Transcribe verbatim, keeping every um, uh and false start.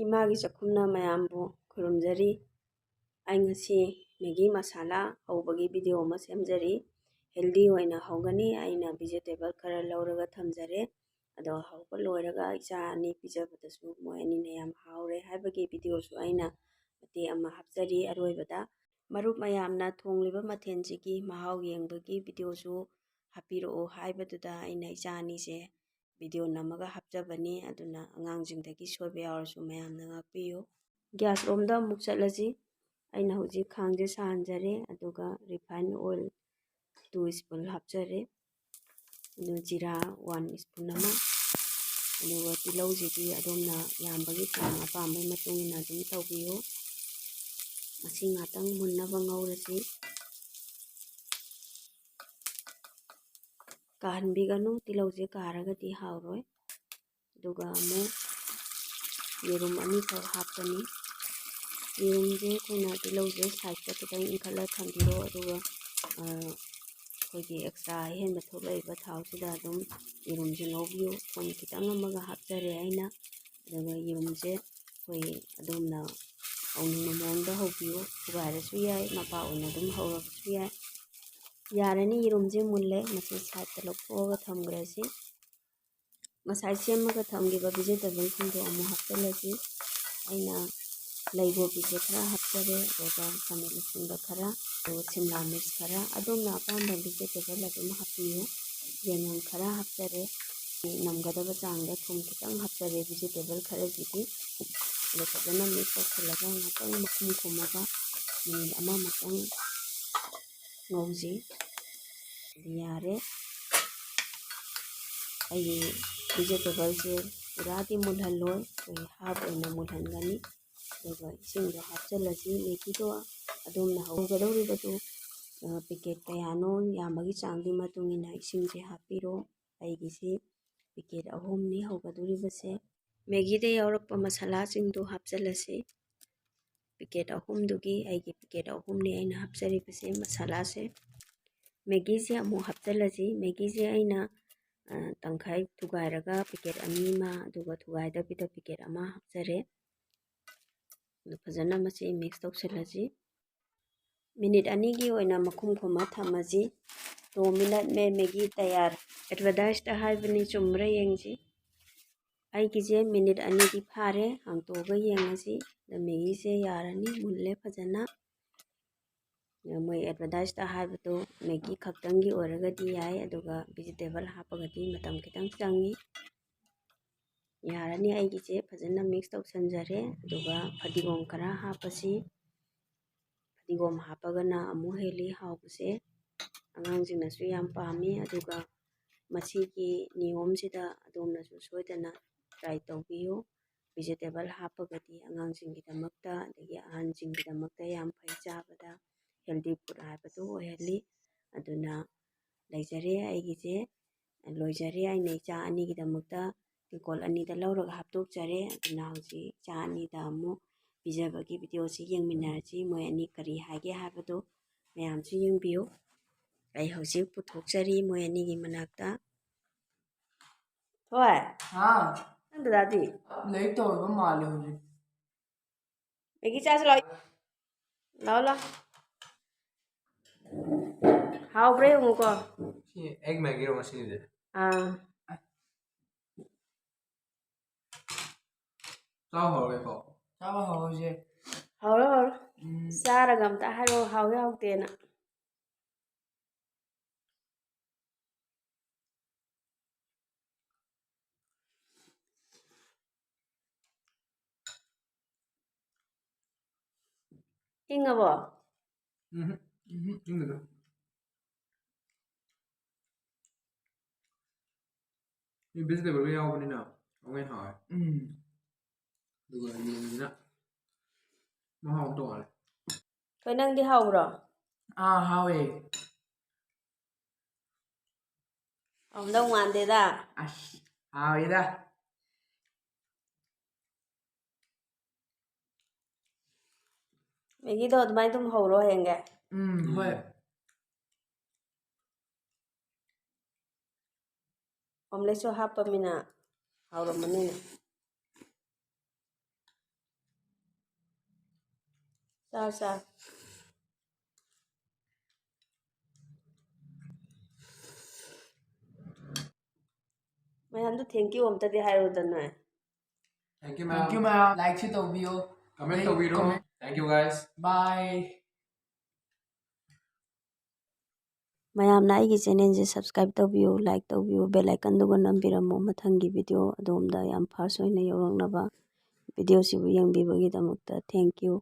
ꯏꯃꯥꯒꯤ ꯆꯥꯛꯈꯨꯝꯅ ꯃꯌꯥꯝꯕꯨ ꯈꯨꯔꯨꯝꯖꯔꯤ꯫ ꯑꯩ ꯉꯁꯤ ꯃꯦꯒꯤ ꯃꯁꯥꯂꯥ ꯍꯧꯕꯒꯤ ꯚꯤꯗꯤꯑꯣ ꯑꯃ ꯁꯦꯝꯖꯔꯤ꯫ ꯍꯦꯜꯗꯤ ꯑꯣꯏꯅ ꯍꯧꯒꯅꯤ꯫ ꯑꯩꯅ ꯚꯤꯖꯤꯇꯦꯕꯜ ꯈꯔ ꯂꯧꯔꯒ ꯊꯝꯖꯔꯦ꯫ ꯑꯗꯣ ꯍꯧꯕ ꯂꯣꯏꯔꯒ ꯏꯆꯥ ꯑꯅꯤ ꯄꯤꯖꯕꯗꯁꯨ ꯃꯣꯏ ꯑꯅꯤꯅ ꯌꯥꯝ ꯍꯥꯎꯔꯦ ꯍꯥꯏꯕꯒꯤ ꯚꯤꯗꯤꯑꯣꯁꯨ ꯑꯩꯅ ꯃꯇꯦꯛ ꯑꯃ ꯍꯥꯞꯆꯔꯤ ꯑꯔꯣꯏꯕꯗ꯫ ꯃꯔꯨꯞ ꯃꯌꯥꯝꯅ ꯊꯣꯡꯂꯤꯕ ꯃꯊꯦꯜꯁꯤꯒꯤ ꯃꯍꯥꯎ ꯌꯦꯡꯕꯒꯤ ꯚꯤꯗꯤꯑꯣꯁꯨ ꯍꯥꯞꯄꯤꯔꯛꯑꯣ ꯍꯥꯏꯕꯗꯨꯗ ꯑꯩꯅ ꯏꯆꯥ ꯑꯅꯤꯁꯦ ꯚꯤꯗꯤꯑꯣ ꯅꯝꯃꯒ ꯍꯥꯞꯆꯕꯅꯤ꯫ ꯑꯗꯨꯅ ꯑꯉꯥꯡꯁꯤꯡꯗꯒꯤ ꯁꯣꯏꯕ ꯌꯥꯎꯔꯁꯨ ꯃꯌꯥꯝꯅ ꯉꯥꯛꯄꯤꯌꯨ꯫ ꯒ꯭ꯌꯥꯁ ꯔꯣꯝꯗ ꯑꯃꯨꯛ ꯆꯠꯂꯁꯤ꯫ ꯑꯩꯅ ꯍꯧꯖꯤꯛ ꯈꯥꯡꯁꯦ ꯁꯥꯍꯟꯖꯔꯦ, ꯑꯗꯨꯒ ꯔꯤꯐꯥꯏꯟ ꯑꯣꯏꯜ ꯇꯨ ꯁ꯭ꯄꯨꯟ ꯍꯥꯞꯆꯔꯦ꯫ ꯑꯗꯨ ꯖꯤꯔꯥ ꯋꯥꯟ ꯁ꯭ꯄꯨꯟ ꯑꯃ, ꯑꯗꯨꯒ ꯇꯤꯜꯍꯧꯁꯤꯗꯤ ꯑꯗꯣꯝꯅ ꯌꯥꯝꯕꯒꯤ ꯆꯥꯡ ꯑꯄꯥꯝꯕꯒꯤ ꯃꯇꯨꯡ ꯏꯟꯅ ꯑꯗꯨꯝ ꯇꯧꯕꯤꯌꯨ꯫ ꯃꯁꯤ ꯉꯥꯛꯇꯪ ꯃꯨꯟꯅꯕ ꯉꯧꯔꯁꯤ꯫ ꯀꯥꯍꯟꯕꯤꯒꯅꯨ, ꯇꯤꯜꯍꯧꯁꯦ ꯀꯥꯔꯒꯗꯤ ꯍꯥꯎꯔꯣꯏ꯫ ꯑꯗꯨꯒ ꯑꯃꯨꯛ ꯌꯦꯔꯨꯝ ꯑꯅꯤꯈꯛ ꯍꯥꯞꯀꯅꯤ꯫ ꯌꯦꯔꯨꯝꯁꯦ ꯑꯩꯈꯣꯏꯅ ꯇꯤꯜꯍꯧꯁꯦ ꯁꯥꯏꯠꯇ ꯈꯤꯇꯪ ꯏꯟꯈꯠꯂ ꯊꯝꯕꯤꯔꯣ, ꯑꯗꯨꯒ, ꯑ, ꯑꯩꯈꯣꯏꯒꯤ ꯑꯦꯛꯁꯇ꯭ꯔꯥ ꯑꯍꯦꯟꯕ ꯊꯣꯛꯂꯛꯏꯕ ꯊꯥꯎꯁꯤꯗ ꯑꯗꯨꯝ ꯌꯦꯔꯨꯝꯁꯦ ꯉꯧꯕꯤꯌꯨ꯫ ꯊꯨꯝ ꯈꯤꯇꯪ ꯑꯃꯒ ꯍꯥꯞꯆꯔꯦ ꯑꯩꯅ꯫ ꯑꯗꯨꯒ ꯌꯦꯔꯨꯝꯁꯦ ꯑꯩꯈꯣꯏ ꯑꯗꯣꯝꯅ ꯍꯧꯅꯤꯡꯕ ꯃꯑꯣꯡꯗ ꯍꯧꯕꯤꯌꯨ, ꯊꯨꯒꯥꯏꯔꯁꯨ ꯌꯥꯏ, ꯃꯄꯥ ꯑꯣꯏꯅ ꯑꯗꯨꯝ ꯍꯧꯔꯕꯁꯨ ꯌꯥꯏ꯫ ꯌꯥꯔꯅꯤ, ꯌꯦꯔꯨꯝꯁꯦ ꯃꯨꯜꯂꯦ, ꯃꯁꯤ ꯁꯥꯏꯠꯇ ꯂꯧꯊꯣꯛꯑꯒ ꯊꯝꯈ꯭ꯔꯁꯤ꯫ ꯉꯁꯥꯏ ꯁꯦꯝꯃꯒ ꯊꯝꯈꯤꯕ ꯚꯤꯖꯤꯇꯦꯕꯜꯁꯤꯡꯗꯣ ꯑꯃꯨꯛ ꯍꯥꯞꯆꯤꯜꯂꯁꯤ꯫ ꯑꯩꯅ ꯂꯩꯒꯣꯕꯤꯁꯦ ꯈꯔ ꯍꯥꯞꯆꯔꯦ, ꯑꯗꯨꯒ ꯈꯥꯃꯦꯟ ꯑꯁꯤꯟꯕ ꯈꯔ, ꯑꯗꯨꯒ ꯁꯤꯝꯂꯥ ꯃꯤꯔꯆ ꯈꯔ, ꯑꯗꯣꯝꯅ ꯑꯄꯥꯝꯕ ꯚꯤꯖꯤꯇꯦꯕꯜ ꯑꯗꯨꯝ ꯍꯥꯞꯄꯤꯌꯨ꯫ ꯌꯥꯏꯉꯪ ꯈꯔ ꯍꯥꯞꯆꯔꯦ꯫ ꯅꯝꯒꯗꯕ ꯆꯥꯡꯗ ꯊꯨꯝ ꯈꯤꯇꯪ ꯍꯥꯞꯆꯔꯦ ꯚꯤꯖꯤꯇꯦꯕꯜ ꯈꯔꯁꯤꯗꯤ꯫ ꯑꯗꯨ ꯐꯖꯅ ꯃꯤꯛꯁ ꯇꯧꯁꯤꯜꯂꯒ ꯉꯥꯛꯇꯪ ꯃꯈꯨꯝ ꯈꯨꯝꯃꯒ ꯃꯤꯅꯤꯠ ꯑꯃꯃꯨꯛꯇꯪ ꯉꯧꯁꯤ꯫ ꯑꯗꯨ ꯌꯥꯔꯦ꯫ ꯑꯩꯒꯤ ꯚꯤꯖꯤꯇꯦꯕꯜꯁꯦ ꯄꯨꯔꯥꯗꯤ ꯃꯨꯜꯍꯜꯂꯣꯏ, ꯑꯩꯈꯣꯏꯒꯤ ꯍꯥꯞ ꯑꯣꯏꯅ ꯃꯨꯜꯍꯟꯒꯅꯤ꯫ ꯑꯗꯨꯒ ꯏꯁꯤꯡꯗꯣ ꯍꯥꯞꯆꯤꯜꯂꯁꯤ꯫ ꯃꯦꯒꯤꯗꯣ ꯑꯗꯣꯝꯅ ꯍꯧꯒꯗꯧꯔꯤꯕꯗꯨ, ꯑ, ꯄꯦꯀꯦꯠ ꯀꯌꯥꯅꯣ ꯌꯥꯝꯕꯒꯤ ꯆꯥꯡꯗꯨꯒꯤ ꯃꯇꯨꯡ ꯏꯟꯅ ꯏꯁꯤꯡꯁꯦ ꯍꯥꯞꯄꯤꯔꯣ꯫ ꯑꯩꯒꯤꯁꯤ ꯄꯦꯀꯦꯠ ꯑꯍꯨꯝꯅꯤ ꯍꯧꯒꯗꯧꯔꯤꯕꯁꯦ꯫ ꯃꯦꯒꯤꯗ ꯌꯥꯎꯔꯛꯄ ꯃꯁꯥꯂꯥꯁꯤꯡꯗꯨ ꯍꯥꯞꯆꯤꯜꯂꯁꯤ꯫ ꯄꯦꯀꯦꯠ ꯑꯍꯨꯝꯗꯨꯒꯤ, ꯑꯩꯒꯤ ꯄꯦꯀꯦꯠ ꯑꯍꯨꯝꯅꯤ ꯑꯩꯅ ꯍꯥꯞꯆꯔꯤꯕꯁꯦ, ꯃꯁꯥꯂꯥꯁꯦ꯫ ꯃꯦꯒꯤꯁꯦ ꯑꯃꯨꯛ ꯍꯥꯞꯆꯤꯜꯂꯁꯤ꯫ ꯃꯦꯒꯤꯁꯦ ꯑꯩꯅ, ꯑ, ꯇꯪꯈꯥꯏ ꯊꯨꯒꯥꯏꯔꯒ ꯄꯦꯀꯦꯠ ꯑꯅꯤ ꯑꯃ, ꯑꯗꯨꯒ ꯊꯨꯒꯥꯏꯗꯕꯤꯗ ꯄꯦꯀꯦꯠ ꯑꯃ ꯍꯥꯞꯆꯔꯦ꯫ ꯑꯗꯨ ꯐꯖꯅ ꯃꯁꯤ mix ꯇꯧꯁꯤꯜꯂꯁꯤ꯫ Minute ꯑꯅꯤꯒꯤ ꯑꯣꯏꯅ ꯃꯈꯨꯝ ꯈꯨꯝꯃ ꯊꯝꯃꯁꯤ꯫ Two minute में मैगी तैयार꯫ Advertise ꯇ ꯍꯥꯏꯕꯅꯤ, ꯆꯨꯝꯕ꯭ꯔꯥ ꯌꯦꯡꯁꯤ꯫ ꯑꯩꯒꯤꯁꯦ minute ꯑꯅꯤꯗꯤ ꯐꯥꯔꯦ, ꯍꯥꯡꯇꯣꯛꯑꯒ ꯌꯦꯡꯉꯁꯤ꯫ ꯑꯗ ꯃꯦꯒꯤꯁꯦ ꯌꯥꯔꯅꯤ, ꯃꯨꯜꯂꯦ ꯐꯖꯅ꯫ ꯃꯣꯏ advertise ꯇ ꯍꯥꯏꯕꯗꯣ ꯃꯦꯒꯤ ꯈꯛꯇꯪꯒꯤ ꯑꯣꯏꯔꯒꯗꯤ ꯌꯥꯏ, ꯑꯗꯨꯒ vegetable ꯍꯥꯞꯄꯒꯗꯤ ꯃꯇꯝ ꯈꯤꯇꯪ ꯆꯪꯉꯤ꯫ ꯌꯥꯔꯅꯤ, ꯑꯩꯒꯤꯁꯦ ꯐꯖꯅ mix ꯇꯧꯁꯟꯖꯔꯦ꯫ ꯑꯗꯨꯒ ꯐꯗꯤꯒꯣꯝ ꯈꯔ ꯍꯥꯞꯄꯁꯤ꯫ ꯐꯗꯤꯒꯣꯝ ꯍꯥꯞꯄꯒꯅ ꯑꯃꯨꯛ ꯍꯦꯜꯂꯤ ꯍꯥꯎꯕꯁꯦ, ꯑꯉꯥꯡꯁꯤꯡꯅꯁꯨ ꯌꯥꯝ ꯄꯥꯝꯃꯤ꯫ ꯑꯗꯨꯒ ꯃꯁꯤꯒꯤ ꯅꯤꯌꯣꯝꯁꯤꯗ ꯑꯗꯣꯝꯅꯁꯨ ꯁꯣꯏꯗꯅ try ꯇꯧꯕꯤꯌꯨ꯫ Vegetable ꯍꯥꯞꯄꯒꯗꯤ ꯑꯉꯥꯡꯁꯤꯡꯒꯤꯗꯃꯛꯇ, ꯑꯗꯒꯤ ꯑꯍꯟꯁꯤꯡꯒꯤꯗꯃꯛꯇ ꯌꯥꯝ ꯐꯩ, ꯆꯥꯕꯗ healthy food ꯍꯥꯏꯕꯗꯨ ꯑꯣꯏꯍꯜꯂꯤ꯫ ꯑꯗꯨꯅ ꯂꯩꯖꯔꯦ ꯑꯩꯒꯤꯁꯦ, ꯂꯣꯏꯖꯔꯦ꯫ ꯑꯩꯅ ꯏꯆꯥ ꯑꯅꯤꯒꯤꯗꯃꯛꯇ ꯇꯦꯡꯀꯣꯠ ꯑꯅꯤꯗ ꯂꯧꯔꯒ ꯍꯥꯞꯇꯣꯛꯆꯔꯦ꯫ ꯑꯗꯨꯅ ꯍꯧꯖꯤꯛ ꯏꯆꯥ ꯑꯅꯤꯗ ꯑꯃꯨꯛ ꯄꯤꯖꯕꯒꯤ video ꯁꯤ ꯌꯦꯡꯃꯤꯟꯅꯔꯁꯤ꯫ ꯃꯣꯏ ꯑꯅꯤ ꯀꯔꯤ ꯍꯥꯏꯒꯦ ꯍꯥꯏꯕꯗꯨ ꯃꯌꯥꯝꯁꯨ ꯌꯦꯡꯕꯤꯌꯨ꯫ ꯑꯩ ꯍꯧꯖꯤꯛ ꯄꯨꯊꯣꯛꯆꯔꯤ ꯃꯣꯏ ꯑꯅꯤꯒꯤ ꯃꯅꯥꯛꯇ꯫ ꯊꯣꯏ, ꯍꯥ? ꯅꯪ ꯗꯗꯥꯗꯤ? ꯂꯥꯏꯔꯤꯛ ꯇꯧꯔꯤꯕ ꯃꯥꯜꯂꯦ ꯍꯧꯖꯤꯛ꯫ ꯃꯦꯒꯤ ꯆꯥꯁꯤ ꯂꯥꯛꯑꯣ꯫ ꯂꯥꯛꯑꯣ, ꯂꯥꯛꯑꯣ꯫ ꯍꯥꯎꯕ꯭ꯔꯥ ꯌꯦꯡꯉꯨꯀꯣ꯫ ꯁꯤ egg ꯃꯦꯒꯤꯔꯣ ꯉꯁꯤꯒꯤꯗꯤ? ꯑꯥ꯫ ꯆꯥꯕ ꯍꯧꯔꯒꯦꯀꯣ? ꯆꯥꯕ ꯍꯧꯔꯁꯦ꯫ ꯍꯧꯔꯣ, ꯍꯧꯔꯣ꯫ ꯎꯝ꯫ ꯆꯥꯔꯒ ꯑꯝꯇ ꯍꯥꯏꯔꯛꯑꯣ, ꯍꯥꯎꯋꯤ ꯍꯥꯎꯇꯦꯅ꯫ ꯏꯪꯉꯕꯣ? ꯎꯝꯍꯨꯝ, ꯎꯝꯍꯨꯝ, ꯏꯪꯗꯦꯗ꯫ ꯁꯤ vegetable ꯒ ꯌꯥꯎꯕꯅꯤꯅ ꯑꯃꯨꯛ ꯍꯦꯟꯅ ꯍꯥꯎꯋꯦ꯫ ꯎꯝ꯫ ꯑꯗꯨꯒ ꯌꯦꯟꯅꯤꯅ ꯃꯍꯥꯎ ꯑꯃ ꯇꯣꯉꯥꯜꯂꯦ꯫ ꯍꯣꯏ, ꯅꯪꯗꯤ ꯍꯥꯎꯕ꯭ꯔꯣ? ꯑꯥ, ꯍꯥꯎꯋꯦ꯫ ꯍꯥꯎꯔꯝꯗꯧ ꯃꯥꯟꯗꯦꯗ꯫ ꯑꯁ, ꯍꯥꯎꯋꯤꯗ꯫ ꯃꯦꯒꯤꯗꯣ ꯑꯗꯨꯃꯥꯏꯅ ꯑꯗꯨꯝ ꯍꯧꯔꯣ ꯍꯌꯦꯡꯒꯩ꯫ ꯎꯝ, ꯍꯣꯏ꯫ Omelette ꯁꯨ ꯍꯥꯞꯄꯃꯤꯅ ꯍꯥꯎꯔꯝꯃꯅꯤꯅꯦ꯫ ꯆꯥꯔꯣ, ꯆꯥꯔꯣ꯫ ꯃꯌꯥꯝꯗꯣ thank you ꯑꯝꯇꯗꯤ ꯍꯥꯏꯔꯨꯗꯅ꯫ Thank you, Thank you, ma'am. ma'am. Like ꯁꯨ ꯇꯧꯕꯤꯌꯣ. Comment Like, ꯇꯧꯕꯤꯔꯣ. comment. Thank you, guys. Bye. ꯃꯌꯥꯝꯅ ꯑꯩꯒꯤ channel ꯁꯦ subscribe ꯇꯧꯕꯤꯌꯨ, like ꯇꯧꯕꯤꯌꯨ, bell icon ꯗꯨꯒ ꯅꯝꯕꯤꯔꯝꯃꯨ꯫ ꯃꯊꯪꯒꯤ video ꯑꯗꯣꯝꯗ ꯌꯥꯝ first ꯑꯣꯏꯅ ꯌꯧꯔꯛꯅꯕ꯫ Video ꯁꯤꯕꯨ ꯌꯦꯡꯕꯤꯕꯒꯤꯗꯃꯛꯇ thank you꯫